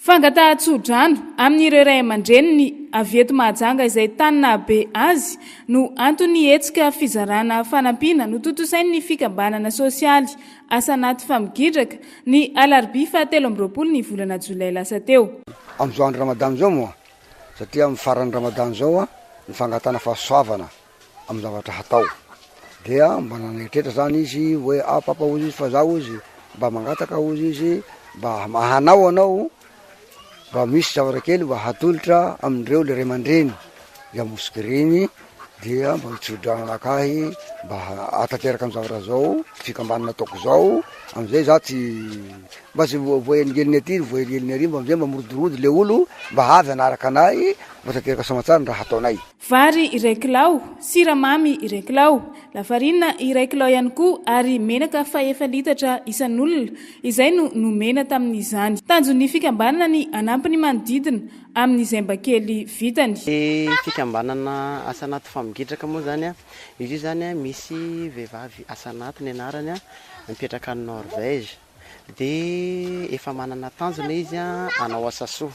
Fangatahan-tsodrano amin'ireo ray aman-dreniny avy eto Mahajanga izay tany nahabe azy no anton'ny hetsika fizarana fanampiana notontosain'ny fikambanana sosialy Asa Anaty Famigidraka ny alarobia faha 23 ny volana jolay lasa teo. Amin'izao andro Ramadany izao moa, satria amin'ny faran'ny Ramadany izao ny fangatahana fahasoavana amin'ny zavatra hatao, dia mba naneritreritra zany izy hoe ah papa hozy izy fa za hozy mba mangataka hozy izy mba hanao anao mba misy zavatra kely mba hatolotra amindreo le ray aman-dreny ya mosque reny dia mba hitsodrano anakahy mba hahatanteraka ny zavatra zao fikambanana ataoko zao amizay za tsy mba tsy voahelingeliny aty voahelingeliny ary mba amizay mba mirodorodo le olo mba avy hanaraka anay mba tanteraka soamatsara ny raha hataonay. Vary iray kilao, siramamy iray kilao, lafarinina iray kilao ihany koa ary menaka fahefa litatra isan'olona izay no nomena tamin'izany. Tanjon'ny fikambanana ny hanampy ny manodidina amin'izay mba kely vitany. Ny fikambanana Asa Anaty Famogidraka moa izany, izy io izany misy vehivavy Asa Anaty ny anarany, mipetraka any Norvège. Dia efa manana tanjona izy hanao asa soa.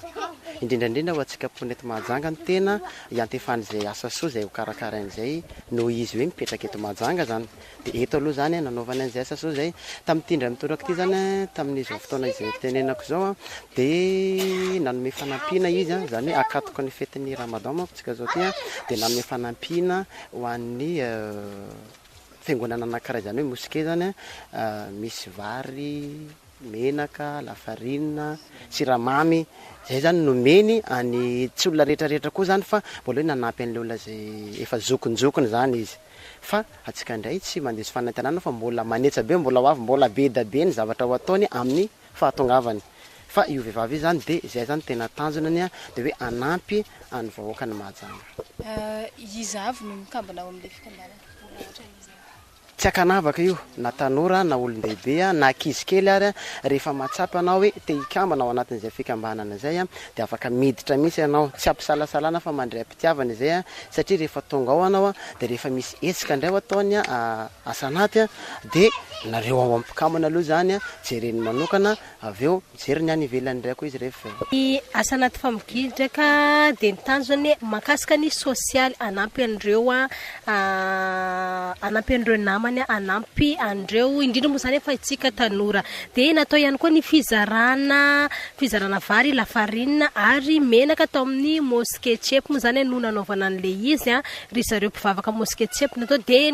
Indrindra indrindra ho antsika mponina eto Mahajanga no tena iantefan'izay asa soa izay hokarakarainy izay noho izy hoe mipetraka eto Mahajanga izany. Dia eto aloha izany nanaovany an'izay asa soa izay. Tamin'ity indray mitoraka ity izany, tamin'izao fotoana izay itenenako izao dia nanome fanampiana izy, izany hoe akatoky ny fetin'ny Ramadan manko isika izao ity, dia nanome fanampiana ho an'ny Fiangonana anankiray izany hoe mosquée izany an, misy vary, menaka, lafarinina, siramamy, izay izany nomeny any, tsy olona rehetra rehetra koa izany fa mbola hoe nanampy an'ilay olona izay efa zokinjokiny izany izy. Fa antsika indray tsy mandiso fanantenana fa mbola manetsa be, mbola ho avy, mbola be da be ny zavatra ho ataony amin'ny fahatongavany. Fa io vehivavy io izany dia izay izany tena tanjonany dia hoe hanampy an'ny vahoakan'i Mahajanga. Iza avy no mikambana ao amin'ilay fikambanana? Ohatra iza avy? Tsy ankanavaka io, na tanora na olon-dehibe na ankizy kely ary, rehefa mahatsapa ianao hoe te hikambana ao anatin'izay fikambanana izay dia afaka miditra mihitsy ianao, tsy ampisalasalana fa mandray am-pitiavana izay satria rehefa tonga ao ianao dia rehefa misy hetsika indray ho ataony asa anaty dia nareo ao amin'ny mpikambana aloha izany jereny manokana avy eo mijery ny any ivelany indray koa izy rehefa avy eo. Ny asa anaty famogidraka dia ny tanjony mahakasika ny sosialy hanampy an'ireo hanampy an'ireo namany hanampy an'ireo indrindra moa izany fa isika tanora dia natao ihany koa ny fizarana fizarana vary lafarinina ary menaka tao amin'ny mosquée Tsiepo moa izany no nanaovana an'ilay izy Ry zareo mpivavaka Mosquée Tsepy natao dia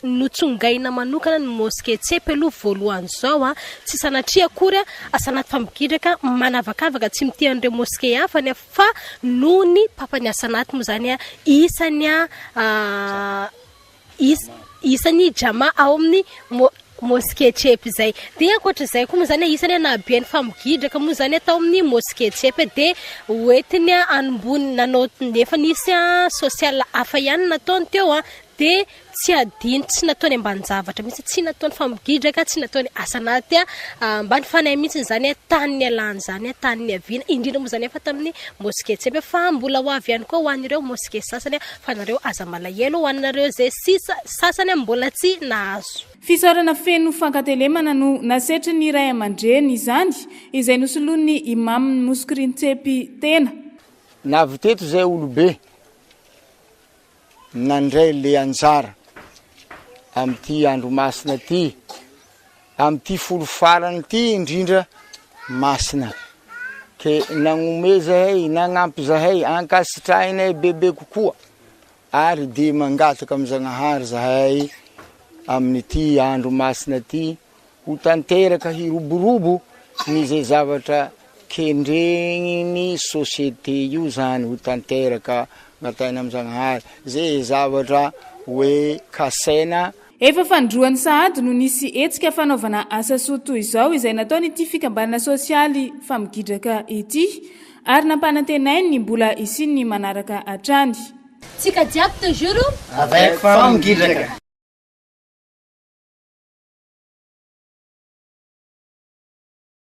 notsongaina manokana ny Mosquée Tsepy aloha voalohany izao an, tsy sanatria akory an, asa anaty fampigidraka manavakavaka tsy mitia an'ireo Mosquée hafa ny fa noho ny Papa ny asa anaty moa izany an, isany an, isany Jama ao amin'ny Mosquée Tsepy izay. Dia ankoatra izay koa moa izany isany nahabe ny famogidraka moa izany tao amin'ny Mosquée Tsepy dia hoentiny anombony nanao efa nisy social hafa ihany nataony teo dia tsy adino tsy nataony ambanin-javatra mihitsy, tsy nataony famogidraka, tsy nataony asa anaty ambany fanahy mihitsy izany tany nialany izany, tany niaviana, indrindra moa izany efa tamin'ny Mosquée Tsepy fa mbola ho avy ihany koa ho an'ireo Mosquée sasany fa nareo aza malahelo ho anareo izay sisa sasany mbola tsy nahazo. Fisaorana feno fankatelemana no nasetrin'ny ray aman-dreny izany, izay nosoloin'ny Imam Moskrintsepy tena. Navy teto izay olobe nandray le anjara amin'ity andro masina ity, amin'ity folo farany ity indrindra masina. Ke nagnome zahay, nagnampy zahay, ankasitrahinay bebe kokoa ary dia mangataka amin'i Zagnahary zahay amin'ity andro masina ity ho tanteraka hiroborobo ny izay zavatra kendregn'ny société io zany ho tanteraka angatahina amin'i Zagnahary izay zavatra hoe kasaina. Efa fanindroany sahady no nisy hetsika fanaovana asa soa toy izao izay nataon'ity fikambanana sosialy Famigidraka ity ary nampanantenainy ny mbola hisian'ny manaraka hatrany. Tsika jiaby toujours avec Famigidraka.